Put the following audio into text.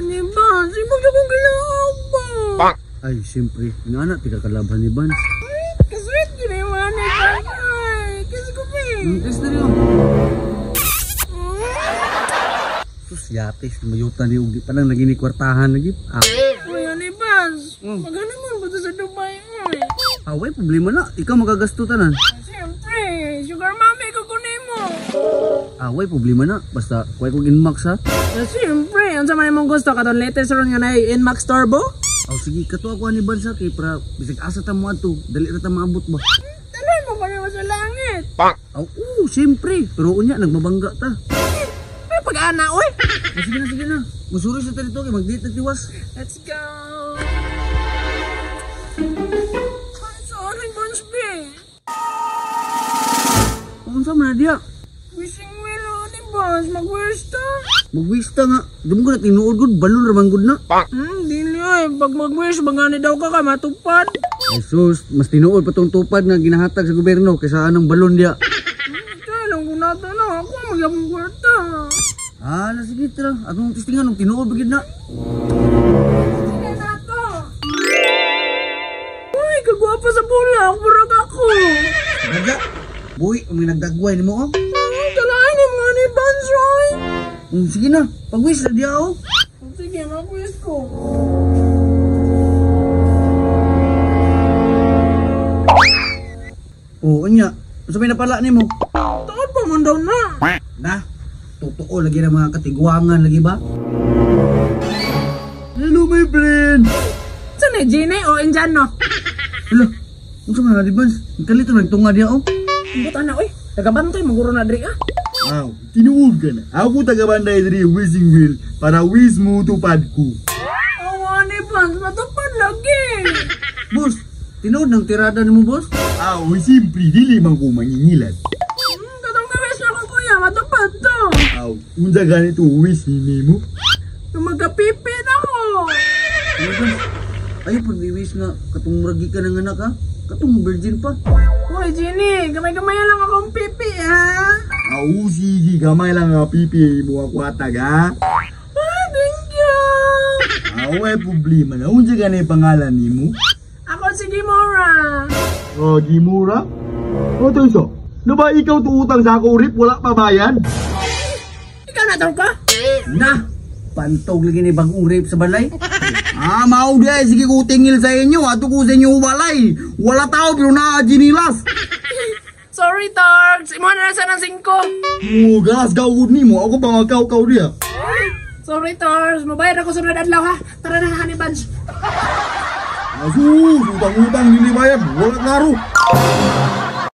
Ni Bans, imo siya kong ginaapa. Ay, siyempre. Nga na, tiga kalaban ni Bans. Kasweet gini mo ni Bans. Ay, kiss ko ba eh. Kiss na rin. Sus, yatis. Mayuta ni Ugi pa lang. Naging kwartahan lagi. Ah. Uy, ni Bans. Magano mo ba sa Dubai? Uy. Ah, way, problema na. Ikaw magagasto tanan. Siyempre, sugar mommy ko kunin mo. Ah, way, problema na. Basta, kuhay kong Inmax ha. Siyempre, ang sama mong gusto katong latest ron nga na Inmax Turbo. Oh, sige, kato ako ni Bans ha. Kay para, bisag asa ta mo ato. Dali ra ta maabot ba? Talon mo pa naman sa langit. Oh, oo, siyempre. Pero unya, nagmabangga ta. May pag-ana, oy. Oh, sige na, sige na. Masuri sa tarito kay mag-date na tiwas. Let's go. Ay, sorry, Bans B. Unsa man na diya? Wishing well, oh, ni Bans. Mag-wish ta. Mag-wish ta nga. Di mo ko na tinuod gud, balon ra man gud na. Dili oy. Pag mag-wish, bagani daw ka ka, matupad. Ay sus, mas tinuod pa tong tupad nga ginahatag sa gobyerno kaysa anong balon diya. Kaya lang kung nato na, ako ang magyapong kwarta. Ah, na sige tara. Atong testingan nung tinuod ba gid na. Sige na to. Uy, kagwapa sa bulak. Murag ako. Daga. Buhi, may nagdagway nimo oh. Kalain ni mga ni Bans, Roy. Sige na, pag-wish na diya oh. Sige, mag-wish ko. Oh, unya. Unsa may napala nimo? Taon pa man daw na. Na, totoo lagi na mga katiguangan lagi ba? Hello my friend. Saan eh, Genie o Indiano? Hello. Unsa man na di Bans? Kalito nagtunga diya oh. Buta na, oy. Tagabantay, maguro na diri ah. Aw, tinuod ka na. Ako taga-banday diri wishing wheel para wish mo tupad ko. Awa ni Bans, matupad lagi. Boss, tinuod ng tirada nimo boss? Aw, simpre dili man ko mangingilat. Katong ka-wish na ko kuya, matupad to. Aw, unsa ganito wish ni mo? Yung magkapipin ako. Ayaw pag i-wish nga katong muragi ka ng anak ha? Katong virgin pa. Uy, Jenny, gamay-gamay lang akong pipi ha. Aw, sige, gamay lang ang pipi mo ako atag ha. Ah, thank you. Aw, ay problema na. Unsa gani pangalan nimo? Ako si Gimora. Oh, Gimura? O, to iso. No ba ikaw tuutang sa ako rip, wala pa bayad? Ikaw na daw ka? Na! Pantog lagi ni bagong rape sa balay. Ah, mao di ay sige ko tingil sa inyo, ato ko sa inyo balay. Wala tao pero naa jinilas. Sorry, Torgs. Imo na sa ng 5. Mo gas gawud nimo, ako pa magkaw-kaw diya. Sorry, Torgs. Mabayad ako sunod adlaw ha. Tara na, Honey Bunch. Asus, utang-utang dili bayad, wala klaro.